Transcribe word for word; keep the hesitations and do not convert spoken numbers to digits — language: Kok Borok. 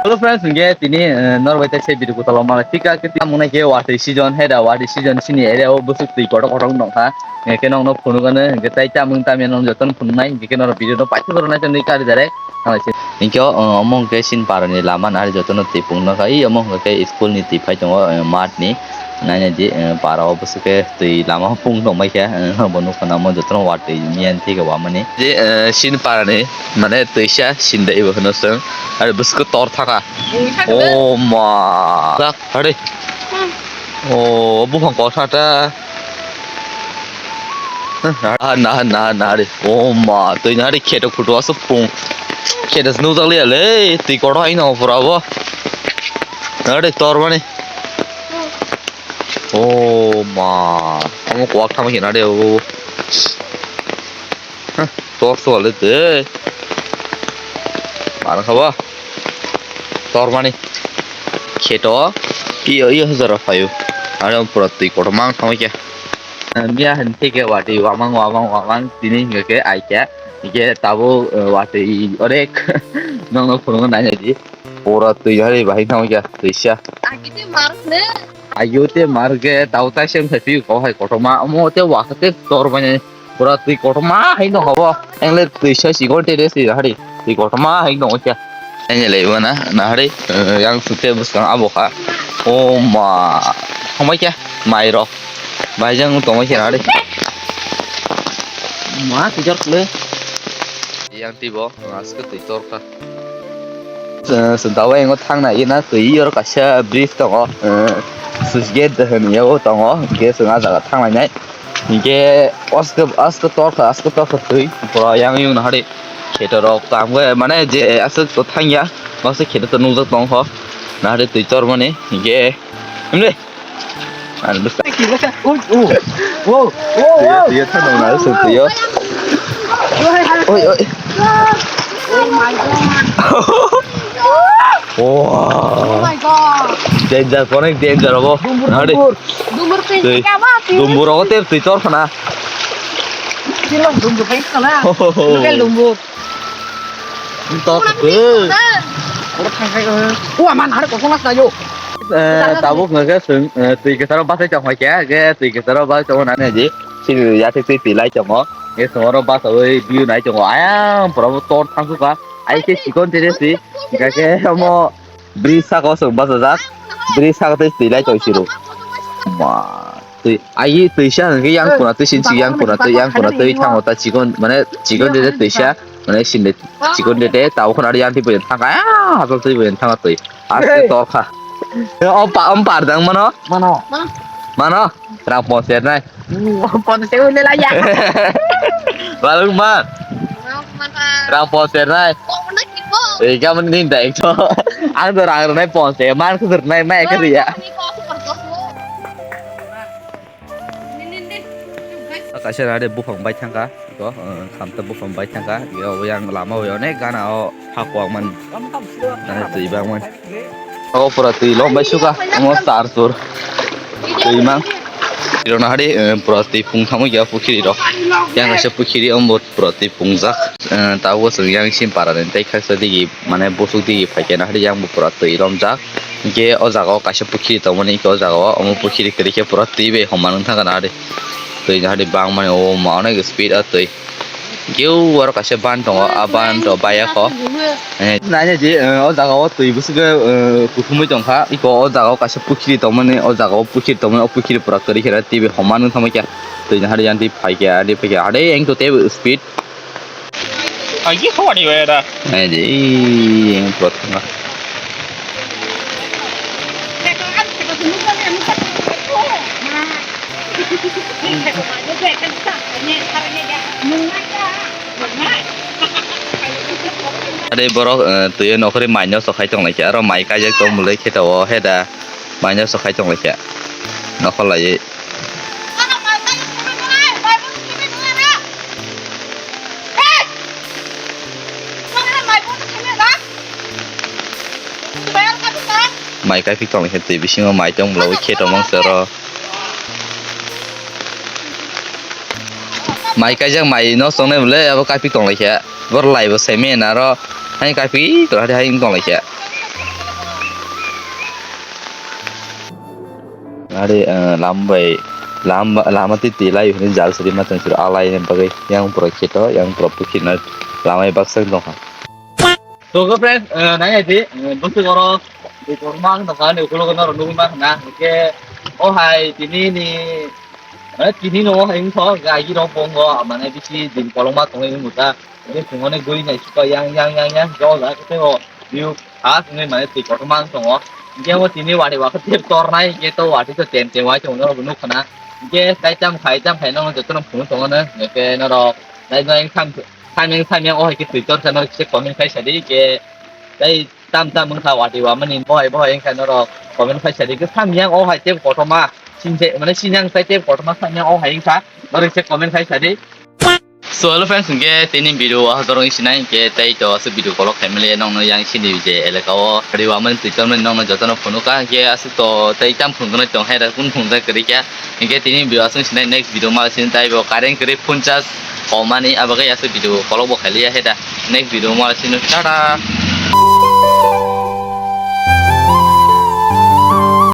Hello friends, hingke tini, eh, norbai tai se video kutalo mala thika ke tamo nai ke watwi season, heda watwi season sini area o busuk twi kotor kotor nongkha. Hingke nongno phunukgano hingke tai tamung tamya nong jotono phunuknai, hingke norok video no paithago rwnai tongwi kari direct. Hingke o, eh, omo hingke sin parani lama nari jotono twi pung nokha. I omo hingke school ni twi phai tongo, eh, mat ni. Naina di, eh, para o bwswk khe twi lama o pung tongbai khe, eh, bo nukha namo jotono watwi miyan thike wamani. Je, eh, sin para ni, mane twisa sin de ibo hwno chwng. Ari bwswk tor thaka. Oh ma. Dak, hari. Oh, buphang kotha ta. Naha, naha, naha, naha, ari. Oh ma, twi naha, ari kheto khuto aswk pung. Kheto se nukjak liya le, twi kotor hai no pura bo. Naha, ari tor mani. Oh ma, omo kwak thama khe na de o. Huh, tor so le de. Mar kha ba. Tor mani. Kheto. Iyo, iyo, hojaro phaio. Are pura twi kotor mang thama khe. Miya hin thike wati wamang, wamang, wamang, tini hingke ke ai khe. Hingke tabuk, eh, wati orek. Nongno phunukgo naina di. Pura twi hari bahai thangwi kha, twisa. Agite mar ne. Ayo te mar ke tau tai sem sai pi ko hai kotorma, omo te wa te tor bani. Pura twi kotorma hai no hobo. Engle twisa si gol te de si hari. Twi kotorma hai no kya. Ene le wana na hari, eh, yang sute bus kang abo kha. O ma. Homai kya? Mai ro. Bai jang tongwi kya hari. Ma tijor kle. Yang tibo, aske twi tor kha. Eh, sentao engo thangna ina twi yor kaisa bridge tongo. Eh, switch gate de hwn yago tongo. Hingke chwng ah jaga thanglainai. Hingke aske, aske tor kha, aske tor kha twi. Pura yang yung nahari. Kheto rok tamo mane je aswk to thangya. Baksa kheto to nukjak tong kho. Nahari twi tor mani. Hingke. Himle. Ano bwsa. Twiyo, twiyo, thangna mano, so twiyo. Oi, oi. Oh my God. Wow. Oh my God. Danger, konek danger obo. Dumbur, dumbur. Dumbur twi, twi. Dumbur obo te twi tor khana. Dumbur twi khana. Local dumbur. Tok. Oro thang khai, eh. Ua man, are kokong as nayo. Eh, tabuk nge ke sung, eh, twi ke saro basai chong hai ke, ke twi ke saro basai chong nane ji. Sini ya tik tik tilai chong o. Nge sung oro basai oi view nai chong o. Ayang, pura bo tor thang suka. Ai ke sikon tiri si. Ga ke mo. Bridge saka o chwng bachajak. Bridge saka tei twi lai tong siro. Ma, twi, ai twi sa hwnkhe yang kuna twi sin yang kuna twi, yang kuna twi thango ta chikon, mane chikon de twi sa, mane sin de chikon de de tao khona yang twi boyan thangka, ah, hasal twi boyan thangka twi. Aste torkha. Om pa, om par dang mano? Mano. Mano? Rang pon ser nai. Pon ser ule la ya. Balung man. Rang pon ser nai. Ei, kamu ni dai to. Ang to rang nai pon ser, man ku nai mai ka ya. Kaisa rade buphang bai thangka, iko, eh, khamta buphang bai thangka, iko yang lama o onek gana o hakwak man. Nani twi bang man. O pura twi lom bai suka, omo sar sur. Twi mang. Irona hari, eh, pura twi pung thamo ya pukhiri rok. Yang kaisa pukhiri ombo pura twi pungjak. Eh, tabuk chwng yang sim para ni tei khaksa digi, mane busuk digi phaikhe na hari yang bo pura twi romjak. Hinkhe o jaga o kaisa pukhiri tongmani, hinkhe o jaga o omo pukhiri kwrwi khe pura twi bai homa nung thangkha na hari. Twi na hari bangmani o ma onek speed o twi. Keu aro kaisa ban tongo, a ban to baya kho. Eh, naina je, eh, o jaga o twi bwswk, eh, kuthumui tongkha. Iko o jaga o kaisa pukhiri tongmani, o jaga o pukhiri tongmani, o pukhiri pura kwrwi khe twi bai homa nung thangbai kha. Twi na hari yang twi phai kha, twi phai kha. Hari yang to tei speed. Ai, ye kho ani wera. Naina je, yang pura thangkha. Tei borok, eh, twi o nokhorwi mai no sokhai tonglaikha, aro mai kaijak tong mwnlai khe ta o heda mai no sokhai tonglaikha nokhor laiwi. Mai kaiphi tonglaikha twi bisingo mai tong mwnlaiwi khe tongmang se oro. Mai kaijak mai no chongnai bwle abo kaiphi tonglaikha. Boro lai bo semi aro hai kaiphi to hai tonglaikha. Are, eh, lam bai, lam, lama twi twi lai hwnwi jal sri ma tong sri alai ni bagwi yang pro khito, yang pro pukhit na lamai baksa wng tongkha. So, go friends, eh, nai hai di, eh, bwswk oro di korma wng tongkha, ni ukulok no rw nugwi ma khna, hwnkhe o hai tini ni, eh, tini no o hai wngkha, gagi rok bongo, mane bisi din kolokma tongwi wngkha, hwnkhe phungo ni guri nai sukha yang, yang, yang, yang, hwnkhe o jaga khe o view. Khas wngwi mane twi kotorma wng tongo. Hwnkhe bo tini watwi wakha tep tornai, hwnkhe to watwi to tem tem wai tongo, norok bo nukha na. Hwnkhe tai tam khai, tam khai, nono jotono phunuk tongo no. Hwnkhe norok tai no samyang, samyang, samyang, o hai khe twi torkha, norok kisa comment khai sadi, hwnkhe tai tam tam wngkha watwi wamani, bohai, bohai wngkha norok comment khai sadi. Hwnkhe samyang o hai tep kotorma, sinse, mane sinyang tai tep kotorma samyang o hai wngkha, norok kisa comment khai sadi. So, hello friends, hwnkhe tini video o aswk dorong sinai, hwnkhe tei to aswk video kolok khaimani nongno yang sini je elaka o riwa mani twi tormani nongno jotono phunukha, hwnkhe aswk to tei tam phunuknai tong hai da, kun phunukjak kwrwi kha, hwnkhe tini video aswk sinai, next video ma sini tai bo current kwrwi phone charge komani, abagwi aswk video kolok bo khailiya hai da, next video ma sini, tata.